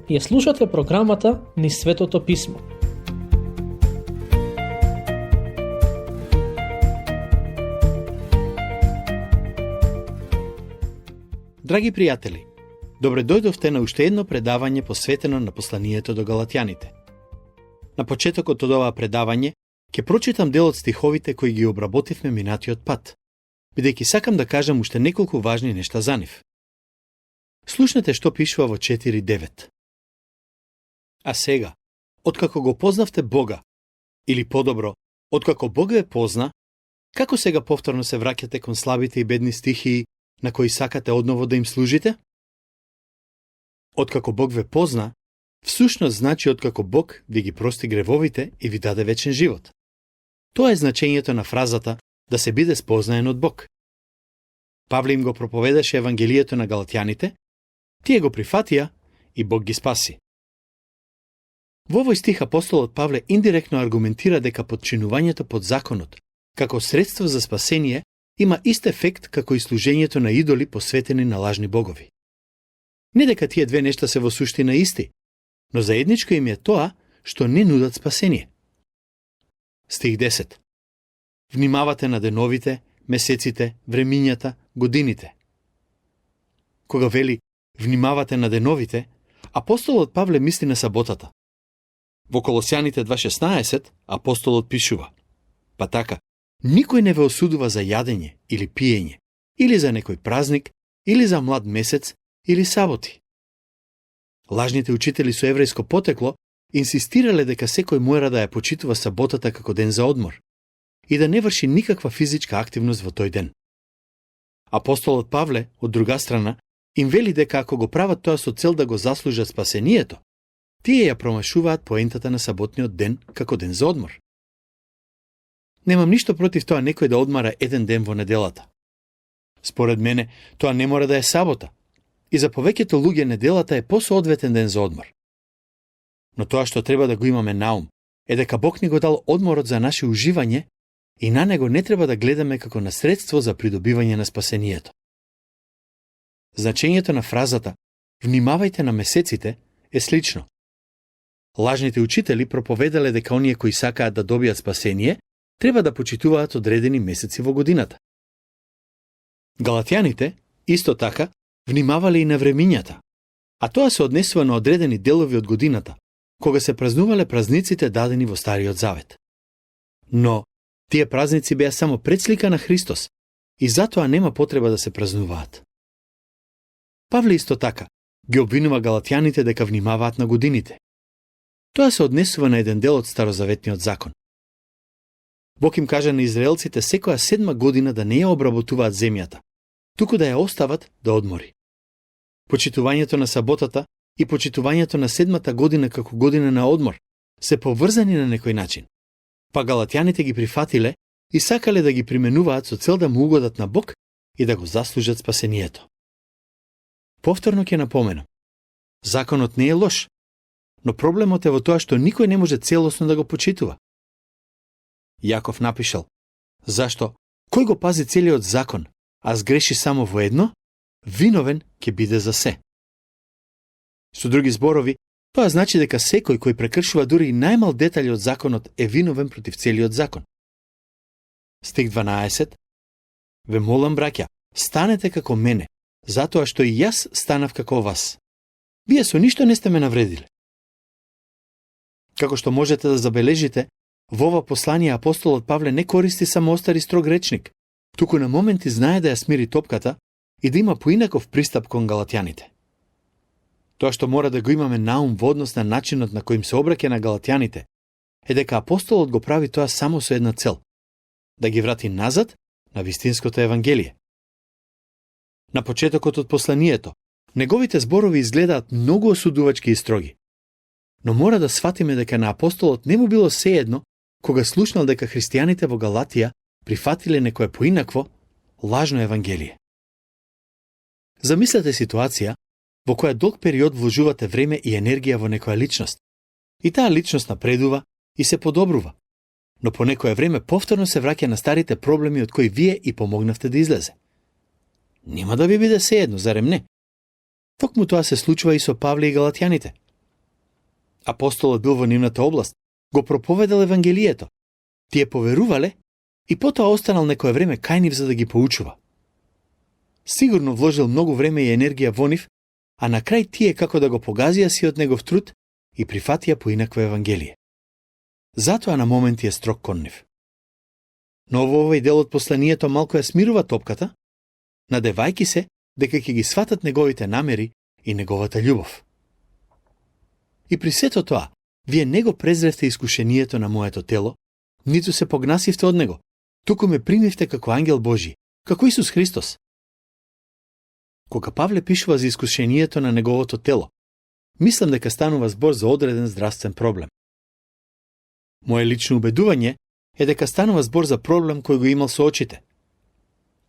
Ја слушате програмата Низ Светото Писмо. Драги пријатели, добре дојдовте на уште едно предавање посветено на посланието до галатјаните. На почетокот од ова предавање ќе прочитам дел од стиховите кои ги обработивме минатиот пат, бидејќи сакам да кажам уште неколку важни нешта за нив. Слушнете што пишува во 4:9. А сега, откако го познавте Бога, или подобро, откако Бог ве позна, како сега повторно се враќате кон слабите и бедни стихии на кои сакате одново да им служите? Откако Бог ве позна, всушност значи откако Бог ви ги прости гревовите и ви даде вечен живот. Тоа е значењето на фразата да се биде спознаен од Бог. Павле им го проповедаше Евангелието на галатјаните, тие го прифатија и Бог ги спаси. Во овој стих апостолот Павле индиректно аргументира дека подчинувањето под законот, како средство за спасение, има ист ефект како и служењето на идоли посветени на лажни богови. Не дека тие две нешта се во суштина исти, но заедничко им е тоа што не нудат спасение. Стих 10. Внимавате на деновите, месеците, времињата, годините. Кога вели внимавате на деновите, апостолот Павле мисли на саботата. Во Колосјаните 2:16 апостолот пишува: па така, никој не ве осудува за јадење или пиење, или за некој празник, или за млад месец, или саботи. Лажните учители со еврејско потекло инсистирале дека секој мора да ја почитува саботата како ден за одмор и да не врши никаква физичка активност во тој ден. Апостолот Павле, од друга страна, им вели дека ако го прават тоа со цел да го заслужат спасението, тие ја промашуваат поентата на саботниот ден како ден за одмор. Немам ништо против тоа некој да одмара еден ден во неделата. Според мене, тоа не мора да е сабота, и за повеќето луѓе неделата е посоодветен ден за одмор. Но тоа што треба да го имаме на ум е дека Бог ни го дал одморот за наше уживање и на него не треба да гледаме како на средство за придобивање на спасението. Значењето на фразата «Внимавајте на месеците» е слично. Лажните учители проповедале дека оние кои сакаат да добијат спасение треба да почитуваат одредени месеци во годината. Галатјаните, исто така, внимавале и на времињата, а тоа се однесува на одредени делови од годината, кога се празнувале празниците дадени во Стариот Завет. Но, тие празници беа само предслика на Христос и затоа нема потреба да се празнуваат. Павле исто така ги обвинува галатјаните дека внимаваат на годините. Тоа се однесува на еден дел од Старозаветниот закон. Бог им кажа на израелците секоја 7 година да не ја обработуваат земјата, туку да ја остават да одмори. Почитувањето на саботата и почитувањето на 7-та година како година на одмор се поврзани на некој начин. Па галатјаните ги прифатиле и сакале да ги применуваат со цел да му угодат на Бог и да го заслужат спасението. Повторно ќе напоменам. Законот не е лош, но проблемот е во тоа што никој не може целосно да го почитува. Јаков напишал: зашто кој го пази целиот закон, а сгреши само во едно, виновен ќе биде за се. Со други зборови, тоа значи дека секој кој прекршува дури и најмал детали од законот е виновен против целиот закон. Стих 12. Ве молам, браќа, станете како мене, затоа што и јас станав како вас. Вие со ништо не сте ме навредиле. Како што можете да забележите, во ова послание апостолот Павле не користи само остар и строг речник, туку на моменти знае да ја смири топката и да има поинаков пристап кон галатјаните. Тоа што мора да го имаме на ум во однос на начинот на кој им се обраќа на галатјаните е дека апостолот го прави тоа само со една цел – да ги врати назад на вистинското Евангелие. На почетокот од посланието, неговите зборови изгледаат многу осудувачки и строги. Но мора да сватиме дека на апостолот не му било сеедно кога слушнал дека христијаните во Галатија прифатиле некое поинакво, лажно Евангелие. Замислете ситуација во која долг период вложувате време и енергија во некоја личност. И таа личност напредува и се подобрува, но по некое време повторно се враќа на старите проблеми од кои вие и помогнавте да излезе. Нема да ви биде сеедно, зарем не? Токму тоа се случува и со Павле и галатјаните. Апостолот бил во нивната област, го проповедал евангелието. Тие поверувале и потоа останал некое време кај нив за да ги поучува. Сигурно вложил многу време и енергија во нив, а на крај тие како да го погазија сиот негов труд и прифатија поинакво евангелие. Затоа на моменти е строг кон нив. Но во овој дел од посланието малку ја смирува топката, надевајки се дека ќе ги сватат неговите намери и неговата љубов. И при сето тоа, вие не го презревте искушението на моето тело, ниту се погнасивте од него, туку ме примивте како ангел Божи, како Исус Христос. Кога Павле пишува за искушението на неговото тело, мислам дека станува збор за одреден здравствен проблем. Моje лично убедување е дека станува збор за проблем кој го имал со очите.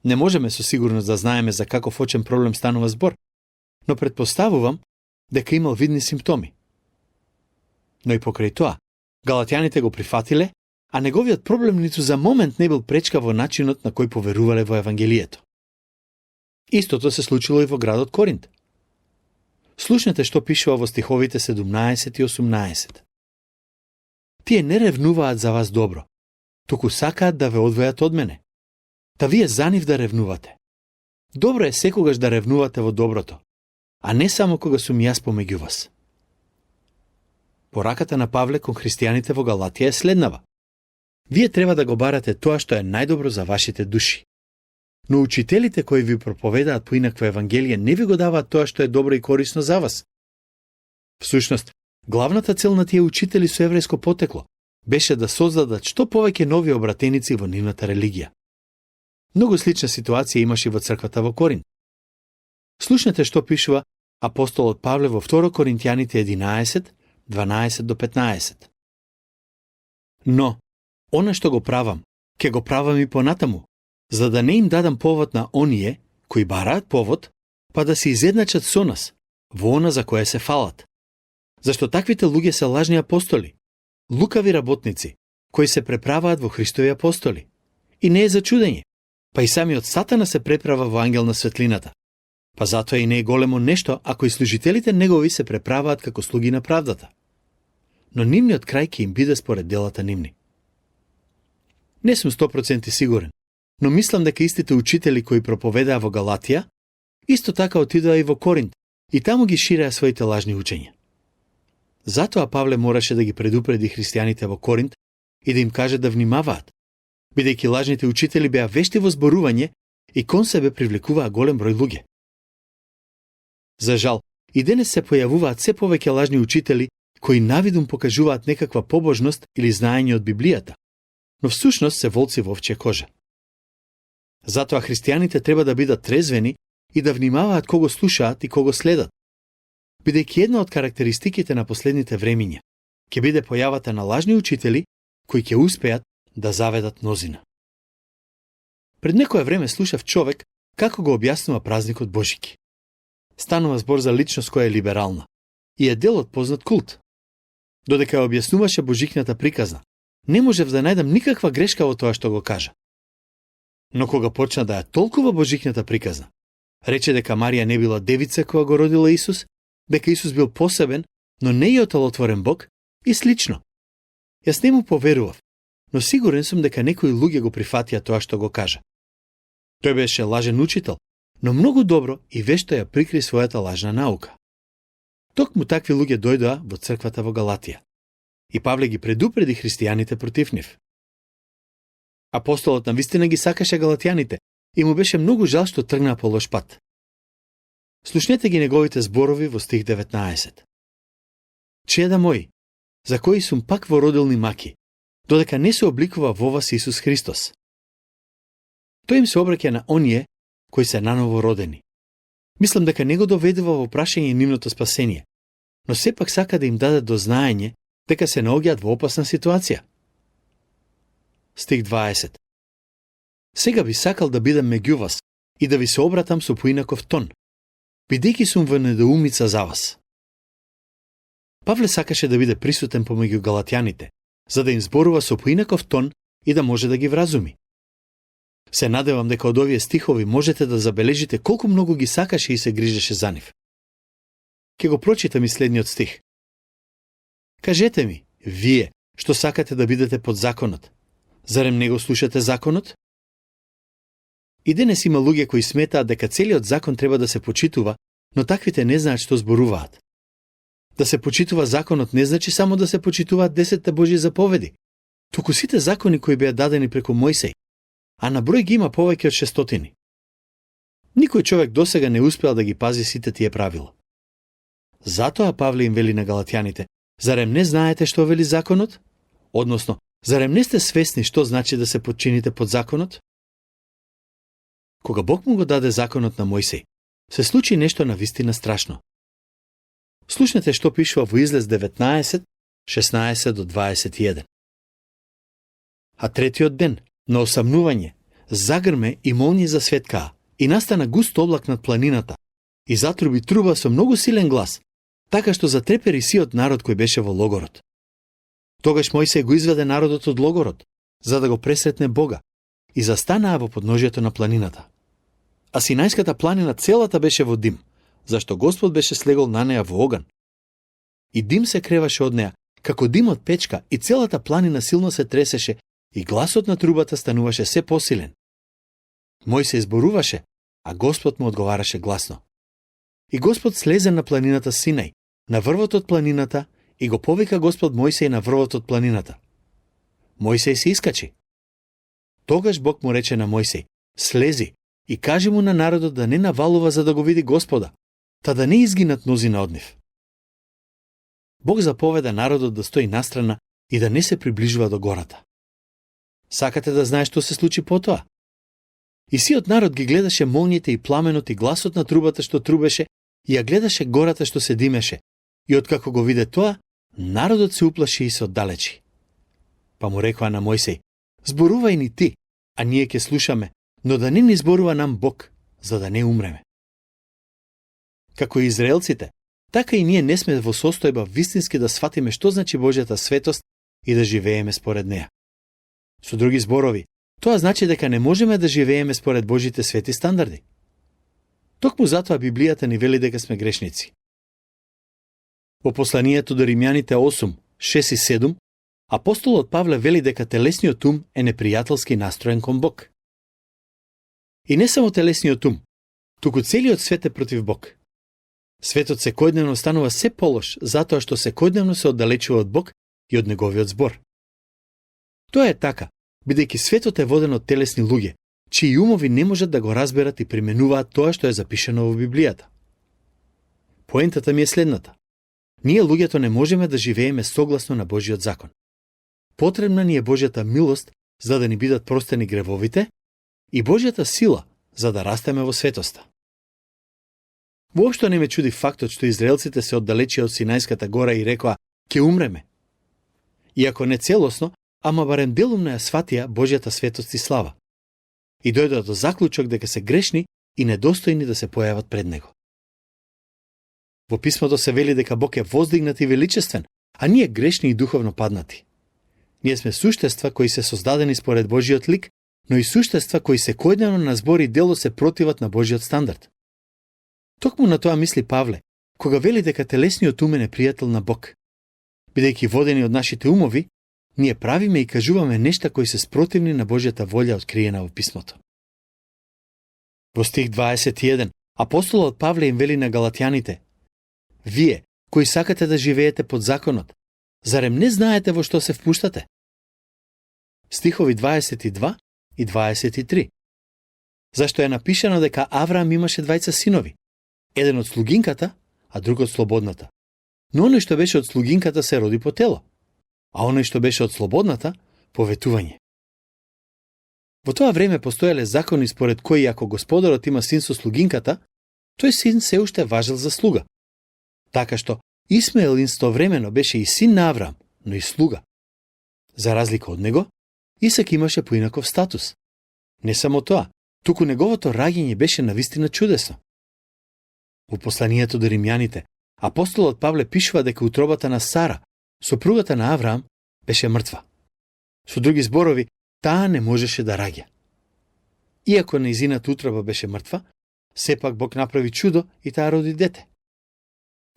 Не можеме со сигурност да знаеме за каков очен проблем станува збор, но предпоставувам дека имал видни симптоми. Но и покрај тоа, галатјаните го прифатиле, а неговиот проблем ниту за момент не бил пречка во начинот на кој поверувале во евангелието. Истото се случило и во градот Коринт. Слушнете што пишува во стиховите 17 и 18. Тие не ревнуваат за вас добро, туку сакаат да ве одвојат од мене. Та вие за нив да ревнувате. Добро е секогаш да ревнувате во доброто, а не само кога сум јас помеѓу вас. Пораката на Павле кон христијаните во Галатија е следнава. Вие треба да го барате тоа што е најдобро за вашите души. Но учителите кои ви проповедаат поинакво евангелие не ви го даваат тоа што е добро и корисно за вас. Всушност, главната цел на тие учители со еврејско потекло беше да создадат што повеќе нови обратеници во нивната религија. Многу слична ситуација имаше во црквата во Коринт. Слушнете што пишува апостолот Павле во 2 Коринтијаните 11, 12 до 15. Но, она што го правам, ќе го правам и понатаму, за да не им дадам повод на оние, кои бараат повод, па да се изедначат со нас, во она за кое се фалат. Зашто таквите луѓе се лажни апостоли, лукави работници, кои се преправаат во Христови апостоли. И не е за чудење, па и самиот Сатана се преправа во ангел на светлината. Па затоа и не е големо нешто ако и служителите негови се преправаат како слуги на правдата. Но нивниот крај ќе им биде според делата нивни. Не сум 100% сигурен, но мислам дека истите учители кои проповедаа во Галатија, исто така отидоа и во Коринт и таму ги ширеа своите лажни учења. Затоа Павле мораше да ги предупреди христијаните во Коринт и да им каже да внимаваат, бидејќи лажните учители беа вешти во зборување и кон себе привлекуваа голем број луѓе. За жал, и денес се појавуваат се повеќе лажни учители кои навидум покажуваат некаква побожност или знаење од Библијата, но всушност се волци во овчја кожа. Затоа христијаните треба да бидат трезвени и да внимаваат кого слушаат и кого следат, бидејќи една од карактеристиките на последните времиња ќе биде појавата на лажни учители кои ќе успеат да заведат мнозина. Пред некое време слушав човек како го објаснува празникот Божики. Станува збор за личност која е либерална и е дел од познат култ. Додека ја објаснуваше Божикната приказна, не можев да најдам никаква грешка во тоа што го кажа. Но кога почна да ја толкува Божикната приказна, рече дека Марија не била девица која го родила Исус, дека Исус бил посебен, но не и оталотворен Бог и слично. Јас не му поверував, но сигурен сум дека некои луѓе го прифатија тоа што го кажа. Тој беше лажен учител, но многу добро и вешто ја прикри својата лажна наука. Токму такви луѓе дојдоа во црквата во Галатија и Павле ги предупреди христијаните против нив. Апостолот навистина ги сакаше галатјаните и му беше многу жал што тргнаа по лош пат. Слушнете ги неговите зборови во стих 19. Чеда мои, за кои сум пак во родилни маки, додека не се обликува во вас Исус Христос. Тој им се обраќа на оние кои се наново родени. Мислам дека не го доведува во прашање нивното спасение, но сепак сака да им даде до знаење дека се наоѓаат во опасна ситуација. Стих 20. Сега би сакал да бидам меѓу вас и да ви се обратам со поинаков тон, бидејќи сум во недоумица за вас. Павле сакаше да биде присутен помеѓу галатјаните, за да им зборува со поинаков тон и да може да ги вразуми. Се надевам дека од овие стихови можете да забележите колку многу ги сакаше и се грижеше за нив. Ке го прочитам и следниот стих. Кажете ми, вие, што сакате да бидете под законот, зарем не го слушате законот? И денес има луѓе кои сметаат дека целиот закон треба да се почитува, но таквите не знаат што зборуваат. Да се почитува законот не значи само да се почитуваат 10 Божји заповеди, туку сите закони кои беа дадени преку Мојсей, а на број ги има повеќе од 600. Никој човек досега не успеал да ги пази сите тие правила. Затоа Павле им вели на галатјаните: зарем не знаете што вели законот? Односно, зарем не сте свесни што значи да се подчините под законот? Кога Бог му го даде законот на Мојсей, се случи нешто навистина страшно. Слушнете што пишува во Излез 19, 16 до 21. А третиот ден, на осамнување, загрме и молњи засветкаа, и настана густ облак над планината, и затруби труба со многу силен глас, така што затрепери сиот народ кој беше во логорот. Тогаш Мојсей го изведе народот од логорот, за да го пресретне Бога, и застанаа во подножието на планината. А Синајската планина целата беше во дим, зашто Господ беше слегол на неа во оган. И дим се креваше од неа, како дим од печка, и целата планина силно се тресеше, и гласот на трубата стануваше се посилен. Мојсей зборуваше, а Господ му одговараше гласно. И Господ слезе на планината Синај, на врвот од планината, и го повика Господ Мојсей на врвот од планината. Мојсей се искачи. Тогаш Бог му рече на Мојсей: слези и кажи му на народот да не навалува за да го види Господа, та да не изгинат мнозина од нив. Бог заповеда народот да стои настрана и да не се приближува до гората. Сакате да знаеш што се случи потоа? И сиот народ ги гледаше молњите и пламенот и гласот на трубата што трубеше, и ја гледаше гората што се димеше, и откако го виде тоа, народот се уплаши и се оддалечи. Па му рекоа на Мојсей: зборувај ни ти, а ние ќе слушаме, но да не ни зборува нам Бог, за да не умреме. Како и израелците, така и ние не сме во состојба вистински да сватиме што значи Божјата светост и да живееме според неа. Со други зборови, тоа значи дека не можеме да живееме според Божите свети стандарди. Токму затоа Библијата ни вели дека сме грешници. Во посланието до Римјаните 8, 6 и 7, апостолот Павле вели дека телесниот ум е непријателски настроен кон Бог. И не само телесниот ум, туку целиот свет е против Бог. Светот секојдневно станува се полош, затоа што секојдневно се оддалечува од Бог и од неговиот збор. Тоа е така, бидејќи светот е воден од телесни луѓе, чии умови не можат да го разберат и применуваат тоа што е запишано во Библијата. Поентата ми е следната: ние луѓето не можеме да живееме согласно на Божјиот закон. Потребна ни е Божјата милост за да ни бидат простени гревовите и Божјата сила за да растеме во светоста. Воопшто не ме чуди фактот што израелците се оддалечија од Синајската гора и рекоа: ќе умреме. Иако не целосно, ама барем делумно ја сватија Божјата светост и слава. И дојдоа до заклучок дека се грешни и недостојни да се појават пред него. Во писмото се вели дека Бог е воздигнат и величествен, а ние грешни и духовно паднати. Ние сме суштества кои се создадени според Божиот лик, но и суштества кои секојдневно на збор и дело се противат на Божиот стандард. Токму на тоа мисли Павле, кога вели дека телесниот ум е непријател на Бог. Бидејќи водени од нашите умови, ние правиме и кажуваме нешта кои се спротивни на Божјата волја откриена во писмото. Во стих 21, апостолот Павле им вели на галатјаните: вие, кои сакате да живеете под законот, зарем не знаете во што се впуштате? Стихови 22 и 23. Зашто е напишано дека Авраам имаше двајца синови, еден од слугинката, а друг од слободната. Но оној што беше од слугинката се роди по тело, а оној што беше од слободната по ветување. Во тоа време постоеле закони според кои ако господарот има син со слугинката, тој син се уште важел за слуга. Така што Исмаел истовремено беше и син на Авраам, но и слуга. За разлика од него, Исак имаше поинаков статус. Не само тоа, туку неговото раѓање беше навистина чудесно. Во посланието до Римјаните, апостолот Павле пишува дека утробата на Сара, сопругата на Авраам, беше мртва. Со други зборови, таа не можеше да раѓа. Иако нејзината утроба беше мртва, сепак Бог направи чудо и таа роди дете.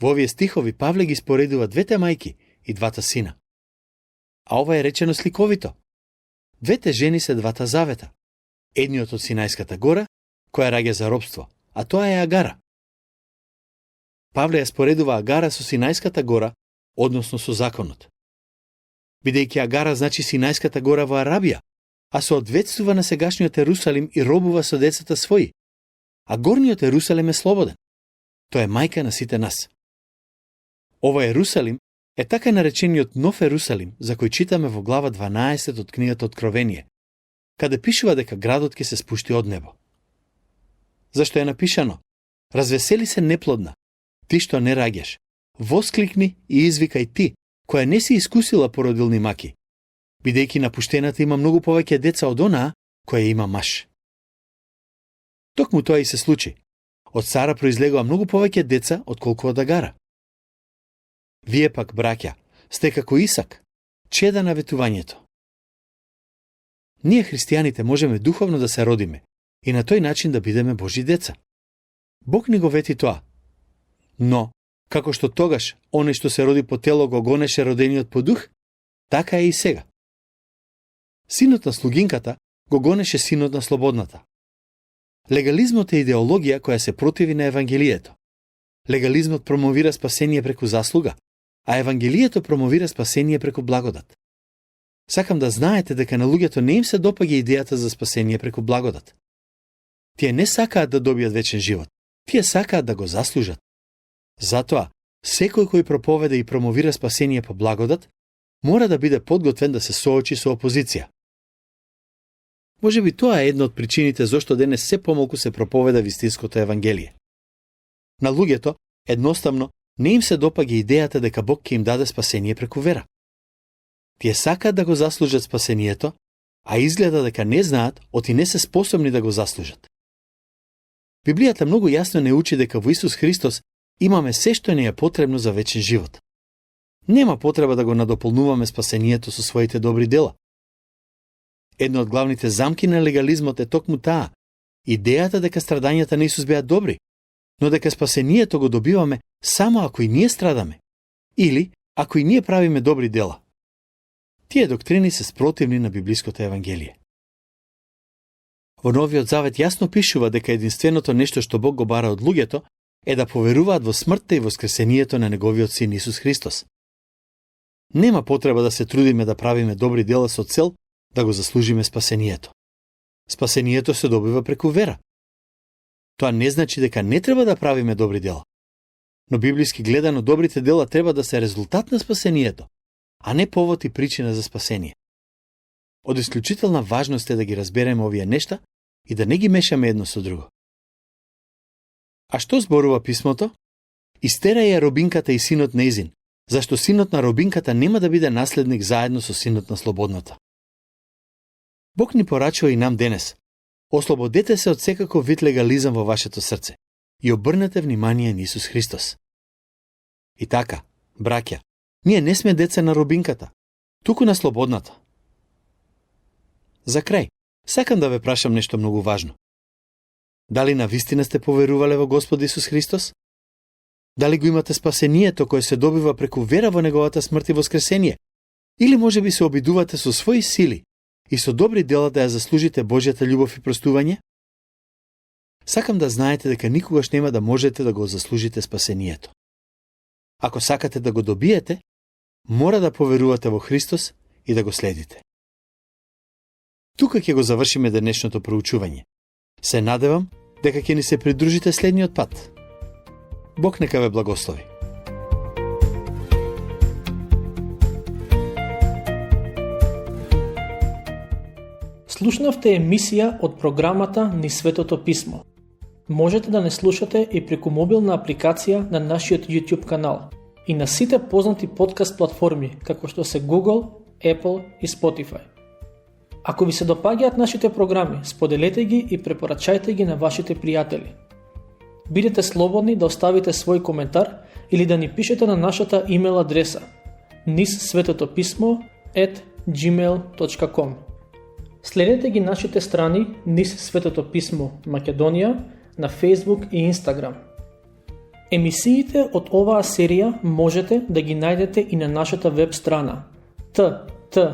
Во овие стихови Павле ги споредува двете мајки и двата сина. А ова е речено сликовито. Двете жени се двата завета. Едниот од Синајската гора, која раѓа за робство, а тоа е Агара. Павле ја споредува Агара со Синајската гора, односно со законот. Бидејќи Агара значи Синајската гора во Арабија, а соодветствува на сегашниот Ерусалим и робува со децата своји. А горниот Ерусалим е слободен. Тој е мајка на сите нас. Ова Ерусалим е така наречениот Нов Ерусалим, за кој читаме во глава 12 од книгата Откровение, каде пишува дека градот ќе се спушти од небо. Зашто е напишано: развесели се неплодна, ти што не раѓаш, воскликни и извикај ти, која не си искусила породилни маки, бидејќи напуштената има многу повеќе деца од онаа која има маж. Токму тоа и се случи. Од Сара произлегува многу повеќе деца отколку од Агара. Вие пак, браќа, сте како Исак, чеда на ветувањето. Ние христијаните можеме духовно да се родиме и на тој начин да бидеме Божи деца. Бог ни го вети тоа. Но, како што тогаш оне што се роди по тело го гонеше родениот по дух, така е и сега. Синот на слугинката го гонеше синот на слободната. Легализмот е идеологија која се противи на Евангелието. Легализмот промовира спасение преку заслуга, а Евангелието промовира спасение преку благодат. Сакам да знаете дека на луѓето не им се допаѓа идејата за спасение преку благодат. Тие не сакаат да добијат вечен живот, тие сакаат да го заслужат. Затоа, секој кој проповеда и промовира спасение по благодат, мора да биде подготвен да се соочи со опозиција. Може би тоа е една од причините зашто денес се помалку се проповеда вистинското Евангелие. На луѓето, едноставно, не им се допаѓа идејата дека Бог ќе им даде спасение преку вера. Тие сакаат да го заслужат спасението, а изгледа дека не знаат, оти не се способни да го заслужат. Библијата многу јасно не учи дека во Исус Христос имаме се што ни е потребно за вечен живот. Нема потреба да го надополнуваме спасението со своите добри дела. Една од главните замки на легализмот е токму таа, идејата дека страдањата на Исус беа добри, но дека спасението го добиваме само ако и ние страдаме, или ако и ние правиме добри дела. Тие доктрини се спротивни на библиското Евангелие. Во Новиот Завет јасно пишува дека единственото нешто што Бог го бара од луѓето е да поверуваат во смртта и воскресението на неговиот син Исус Христос. Нема потреба да се трудиме да правиме добри дела со цел да го заслужиме спасението. Спасението се добива преку вера. Тоа не значи дека не треба да правиме добри дела. Но библиски гледано добрите дела треба да се резултат на спасението, а не повод и причина за спасение. Од исклучителна важност е да ги разбереме овие нешта и да не ги мешаме едно со друго. А што зборува писмото? Истерај ја робинката и синот нејзин, зашто синот на робинката нема да биде наследник заедно со синот на слободната. Бог ни порачува и нам денес. Ослободете се од секаков вид легализам во вашето срце и обрнете внимание на Исус Христос. И така, браќа, ние не сме деца на робинката, туку на слободната. За крај, сакам да ве прашам нешто многу важно. Дали навистина сте поверувале во Господ Исус Христос? Дали го имате спасението кое се добива преку вера во неговата смрт и воскресение? Или може би се обидувате со своји сили и со добри дела да ја заслужите Божјата љубов и простување? Сакам да знаете дека никогаш нема да можете да го заслужите спасението. Ако сакате да го добиете, мора да поверувате во Христос и да го следите. Тука ќе го завршиме денешното проучување. Се надевам дека ќе ни се придружите следниот пат. Бог нека ве благослови. Слушнавте емисија од програмата Низ Светото Писмо. Можете да не слушате и преку мобилна апликација на нашиот YouTube канал и на сите познати подкаст платформи, како што се Google, Apple и Spotify. Ако ви се допаѓаат нашите програми, споделете ги и препорачајте ги на вашите пријатели. Бидете слободни да оставите свој коментар или да ни пишете на нашата имейл адреса nizsvetotopismo@gmail.com. Следете ги нашите страни Низ Светото Писмо Македонија на Facebook и Instagram. Емисиите од оваа серија можете да ги најдете и на нашата веб страна ttb.twr.org.